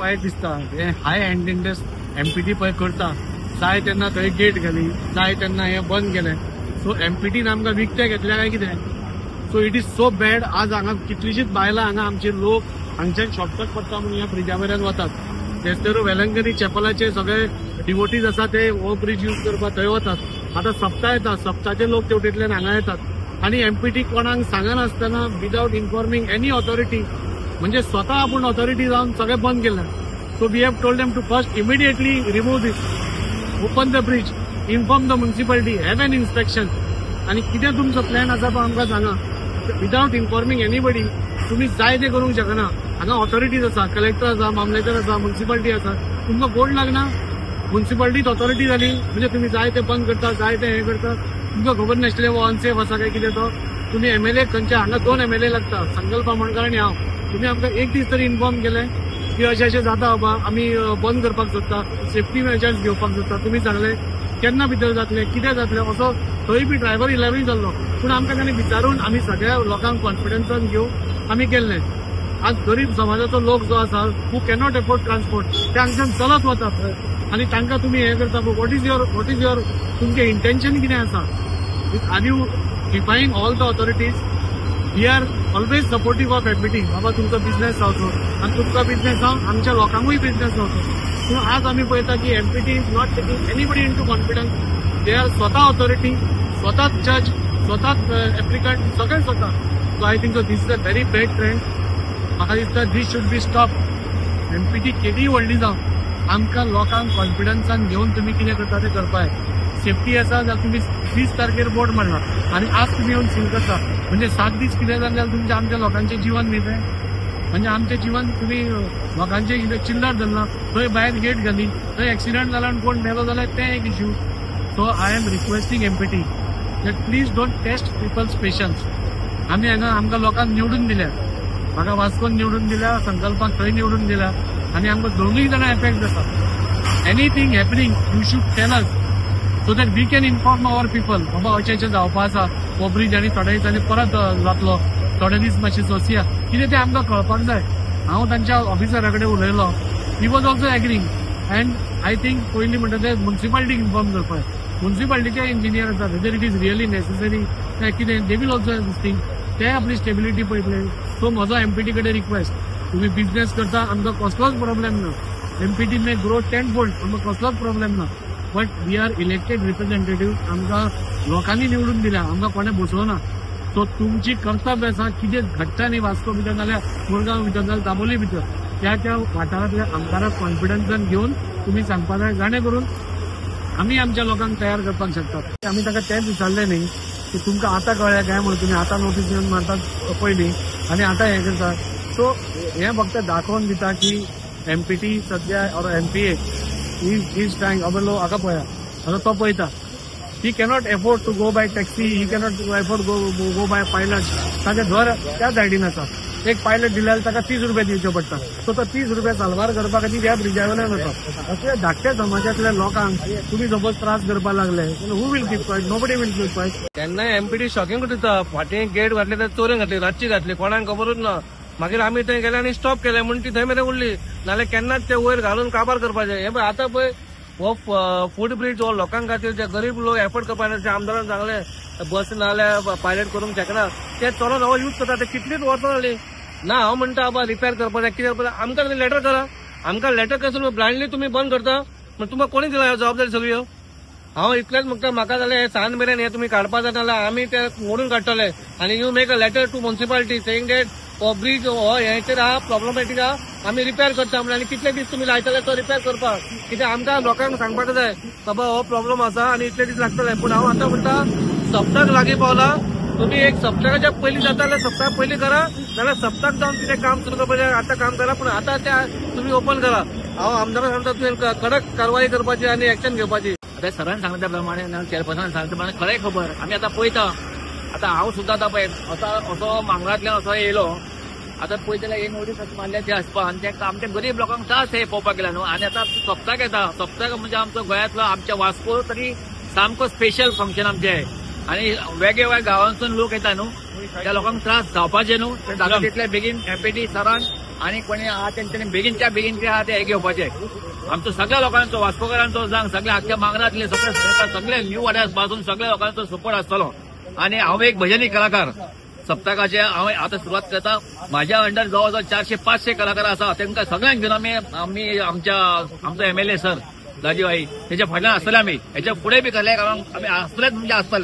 वायट दिसता हे हाय हँडेडनेस एमपीटी पळय करता. जाय तेन्ना थंय गेट घाली, जाय तेन्ना हें बंद केलें. सो एमपीटीन आमकां विकतें घेतलें काय कितें? So it is so bad. आज हांगा कितलीशीच बायलां हांगा आमचे लोक हांगच्यान शॉर्टकट पडटा म्हणून ह्या ब्रिजा वयल्यान वतात. तेच वेलंकनी चॅपलाचे सगळे डिवोटीज आसा ते हो ब्रिज यूज करपाक थंय वतात. आतां सप्ता येता, सप्ताचे लोक तेवटेंतल्यान हांगा येतात आनी एमपीटी कोणाक सांगनासतना विदावट इन्फॉर्मिंग एनी ऑथॉरिटी, म्हणजे स्वता आपूण ऑथॉरिटी जावन सगळें बंद केलें. So we have told them to first immediately remove this, open the bridge, inform the municipality, have an inspection आनी कितें तुमचो प्लॅन आसा तो आमकां सांगा. विदावट इन्फॉर्मिंग एनीबडी तुमी जाय तें करूंक शकना. हांगा ऑथॉरिटीज आसा, कलेक्टर आसा, मामलेदार आसा, म्युनिसिपालिटी आसा. तुमकां कोण लागना? म्युनिसिपालिटीच ऑथॉरिटी जाली म्हणजे तुमी जाय तें बंद करता, जाय तें हें करता. तुमकां खबर नासलें हो अनसेफ आसा काय कितें तो. तुमी एमएलए खंयच्या हांगा 2 एमएलए लागता, संकल्प आमोणकर आनी हांव. तुमी आमकां एक दीस तरी इन्फॉर्म केलें की अशें अशें जाता बाबा, आमी बंद करपाक सोदता, सेफ्टी मेजर्स घेवपाक सोदता. तुमी सांगलें केन्ना भितर जातलें, कितें जातलें, असो थंय बी ड्रायव्हर इलेवूय जाल्लो. पूण आमकां ताणें विचारून आमी सगळ्या लोकांक कॉन्फिडन्सान घेवन आमी केल्लें. आज गरीब समाजाचो लोक जो आसा हू कॅनॉट एफोर्ड ट्रान्सपोर्ट, ते हांगच्यान चलत वतात आनी तांकां तुमी हें करता. What is your तुमचें इंटेन्शन कितें आसा? Are you defying all the authorities? We are always supportive of MPT. बाबा तुमचो बिझनेस जावचो आनी तुमकां बिझनेस जावन आमच्या लोकांकूय बिझनेस जावचो. पूण आज आमी पळयता की MPT is not taking anybody into confidence. They are स्वता ऑथॉरिटी, स्वताच जज, स्वताच एप्लिकंट, सगळें स्वता. So I think so this is a very bad trend. म्हाका दिसता this should be stop. MPT केदीय व्हडली जावं, आमकां लोकांक कॉन्फिडन्सान घेवन तुमी कितें करता तें करपाक जाय. सेफ्टी आसा जाल्यार तुमी 20 तारखेर बोर्ड मारला आनी आज तुमी येवन सील करता, म्हणजे 7 दीस कितें जालें जाल्यार तुमचें आमच्या लोकांचें जिवन न्ही तें. म्हणजे आमचें जिवन तुमी लोकांचें कितें चिल्लर धरलां. थंय भायर गेट घाली, थंय एक्सिडंट जाला आनी कोण मेलो जाल्यार तें एक issue. So I am requesting MPT that please don't test people's patience. आमी हांगा आमकां लोकांक निवडून दिल्या, म्हाका वास्कोन निवडून दिल्या, संकल्पाक थंय निवडून दिल्या आनी आमकां दोनूय जाणां एफेक्ट जाता. Anything happening you should tell us so that we can inform our people. बाबा अशें अशें जावपा आसा, हो ब्रिज आनी थोड्या दिसांनी परत जातलो, थोडे दीस मातशें सोंसया, कितें तें आमकां कळपाक जाय. हांव तांच्या ऑफिसरा कडेन उलयलो, he was also agreeing. And I think पयलीं म्हणटा तें म्युनिसिपालिटीक इन्फॉर्म करपाक. म्युनिसिपालिटीचे इंजिनियर आसा, whether it is really necessary काय कितें, they will also this thing, ते आपली स्टेबिलिटी पळयतले. सो म्हजो एमपीटी कडेन रिक्वेस्ट, तुमी बिझनेस करता, आमकां कसलोच प्रॉब्लेम ना. एमपीटी मे ग्रो 10 fold, आमकां कसलोच प्रॉब्लेम ना. But we are elected representative, आमकां लोकांनी निवडून दिल्या, आमकां कोणें बसोवना. सो तुमची कर्तव्य आसा कितें घडटा न्ही वास्को भितर जाल्यार मुरगांव भितर जाल्यार दाबोली भितर, त्या त्या वाठारांतल्या आमदाराक कॉन्फिडन्सान घेवन तुमी सांगपा जाय, जाणें करून आमी आमच्या लोकांक तयार करपाक शकतात. आमी ताका तेंच विचारलें न्ही की तुमकां आतां कळ्ळें काय म्हणून तुमी आतां नोटीस येवन मारतात पयलीं आनी आतां हें करतात. सो हें फक्त दाखोवन दिता की एमपीटी सद्या or MPA is trying. अबे लोक हाका पळया, आतां तो पळयता, ही cannot afford to go by taxi, he cannot afford go by pilot. ताचें घर त्या सायडीन आसा, एक पायलट दिल्यार ताका 30 रुपया दिवचे पडटा. सो तो 30 रुपया साल्वार करपा खातीर ह्या ब्रिजा वयल्यान वता. अशे धाकट्या समाजांतल्या लोकांक तुमी सपोज त्रास करपाक लागले, who will keep quiet? Nobody will keep quiet. तेन्ना एमपीटी शॉकिंग दिता. फाटीं गेट घातली तर चोरून घातली, रातची घातली, कोणाक खबरूच ना. मागीर आमी थंय गेले आनी स्टॉप केलें म्हूण ती थंय मेरेन उरली, नाल्यार केन्नाच ते वयर घालून काबार करपाचें. हें पळय आतां पळय हो फूट ब्रिज हो लोकां खातीर जे गरीब लोक एफोर्ड करपाक जायना, आमदारान सांगलें बस नाल्यार पायलट करूंक शकना, ते चलोन हो यूज करता. ते कितलीच वर्सां जाली ना. हांव म्हणटा बाबा रिपेर करपाक जाय, कितें करपाक जाय, आमकां लेटर करा. आमकां लेटर कसो ब्लायंडली तुमी बंद करता म्हण तुमकां कोणी दिला जबाबदारी सगळी? हांव इतलेंच म्हणटा, म्हाका जाल्यार हे सांज मेरेन हे तुमी काडपा जाय, नाल्यार आमी ते मोडून काडटले. आनी you make a letter to municipality saying that हो ब्रिज हो हेचेर आहा, प्रॉब्लमॅटीक आहा, आमी रिपेर करता म्हणून. आनी कितले दीस तुमी लायतले तो रिपेर करपाक? कित्याक आमकां लोकांक सांगपाक जाय बाबा हो प्रॉब्लम आसा आनी इतले दीस लागतले. पूण हांव आतां म्हणटा सप्तक लागीं पावला, तुमी एक सप्तकाच्या पयलीं जाता जाल्यार सप्तक पयलीं करा, नाल्यार सप्तक जावन कितें काम सुरू करपाचें आतां काम करा, पूण आतां ते तुमी ओपन करा. हांव आमदाराक सांगता तुवें कडक कारवाई करपाची आनी एक्शन घेवपाची. आतां सरान सांगले त्या प्रमाणे, चेअरपर्सनान सांगले त्या प्रमाणे खरें खबर आमी आतां पळयता. आतां हांव सुद्दां आतां पळय असो मांगरांतल्यान असो येयलो, आतां पळयत जाल्यार एक नोटीस मारल्या ती आसपा आनी ते आमच्या गरीब लोकांक त्रास हे पळोवपाक गेला न्हू. आनी आतां सप्तक येता, सप्तक म्हणजे आमचो गोंयांतलो आमच्या वास्को तरी सामको स्पेशल फंक्शन आमचें आनी वेगवेगळ्या गांवांसून लोक येता न्हू, त्या लोकांक त्रास जावपाचे न्हू. जाता तितले बेगीन एमपीटी सरान आनी कोणी आहा तेंच्यांनी बेगीनच्या बेगीन ते आहा ते हे घेवपाचे. आमचो सगळ्या लोकांचो, वास्कोकारांचो जावं, सगळ्या आख्ख्या मांगरांतले सगळे सगळे न्यू वाड्यार पासून सगळ्या लोकांचो सपोर्ट आसतलो. आनी हांव एक भजनी कलाकार, सप्तकाचे हांव आतां सुरवात करता. म्हाज्या अंडर जवळ जवळ 400-500 कलाकार आसा, तांकां सगळ्यांक घेवन आमी आमी आमच्या आमचो एमएलए सर राजीव आई तेच्या फाटल्यान आसतले आमी. हेच्या फुडें बी कसल्याय कारणान आमी आसतलेच म्हणजे आसतले.